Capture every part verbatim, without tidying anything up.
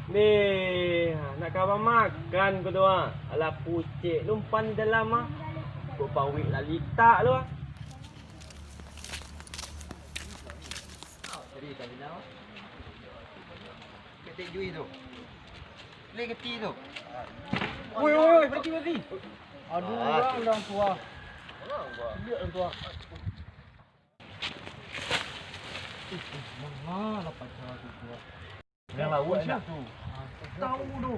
Beh, nak ka bamakan ko tu, ah. Alah pucek lumpan di dalam, ah. Kok paruik lah litak tu, ah. Ketek jui tu. Boleh keti tu. Woi, woi, woi, berhenti, berhenti. Aduh, ah, orang, orang tua. Lihat orang tua. Ih, manga lah paja tu, tua. Yang lauak enak tu. Tahu tu.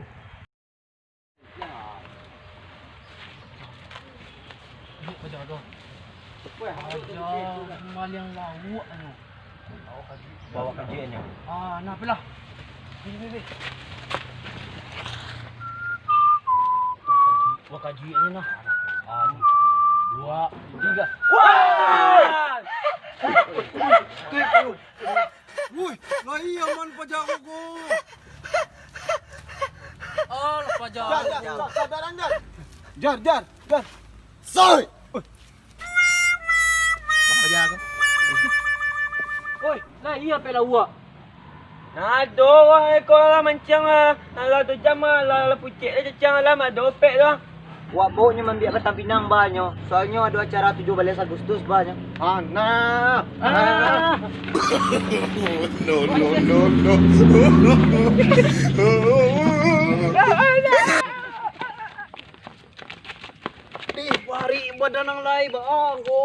Ini paja tu. Paja maliang lauak tu. Bawa kajuiknyo. Ah, nah, apalah. Sini, sini, sini. Bawa kajuiknyo nah. Ah, dua, tiga. Wah! Woi, lai aman paja ko. Alah, paja. Jar, jar, jar, jar, jar. Jar, jar, jar. Soi! Paja ko. Oi, lai ampek lauak. Nah, ado wah eko lah mancang lah. Nah, lah tu jam lah, lah, lah pucek lah cacang lah, ado ampek tu. Wak baok nyo mambiak batang pinang ba nyo. Soalnyo ado acara tujuh baleh Agustus ba nyo. Anak. Ah. No, no, no, no. Ih, parik badan ang lai, baa ko?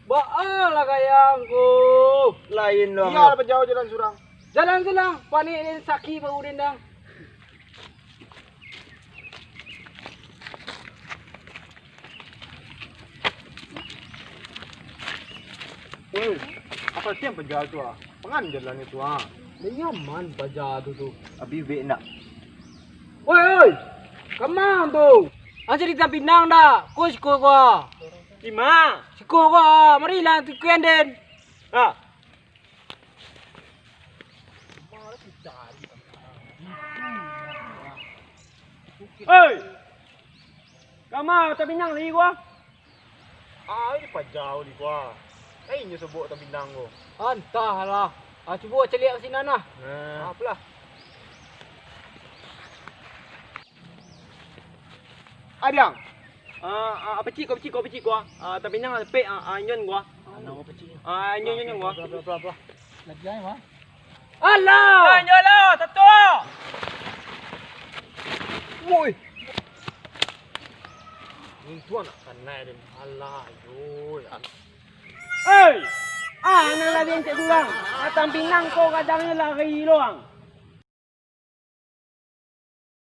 Baa lah gaya ang ko? Lain lo. Iyo, lah bajauah jalan surang. Jalan surang, panik den, sakik bahu den dang. Woi, apo tiang paja tu ah? Pangan jalan itu ah. Lah nyaman paja tu tu. Abi bek nak. Woi, woi. Kama tu? Ang cari batang pinang dak? Ko siko ko. Di ma? Siko ko. Mari lah tu kuan den. Ha. Hei! Kama batang pinang lai ko? Ah, ini paja di ko. Lai nyo sobok batang pinang ko. Antahlah. Ah, cubo caliak ka sinan lah. Nah. Apolah? Adiang. Ah, ah, pacik ko, pacik ko, pacik ko. Ah, batang pinang lah sepek, ah, ah, inyon ko. Ah, inyon, inyon ko. Apolah, apolah, apolah, apolah. Lagi ai, Bang. Alah! Inyon lah, tatuo! Woi. Untuang nak kanai den. Alah, yoi. Hei! Ah, nan lari encek surang. Batang pinang ko kadangnyo lari doang.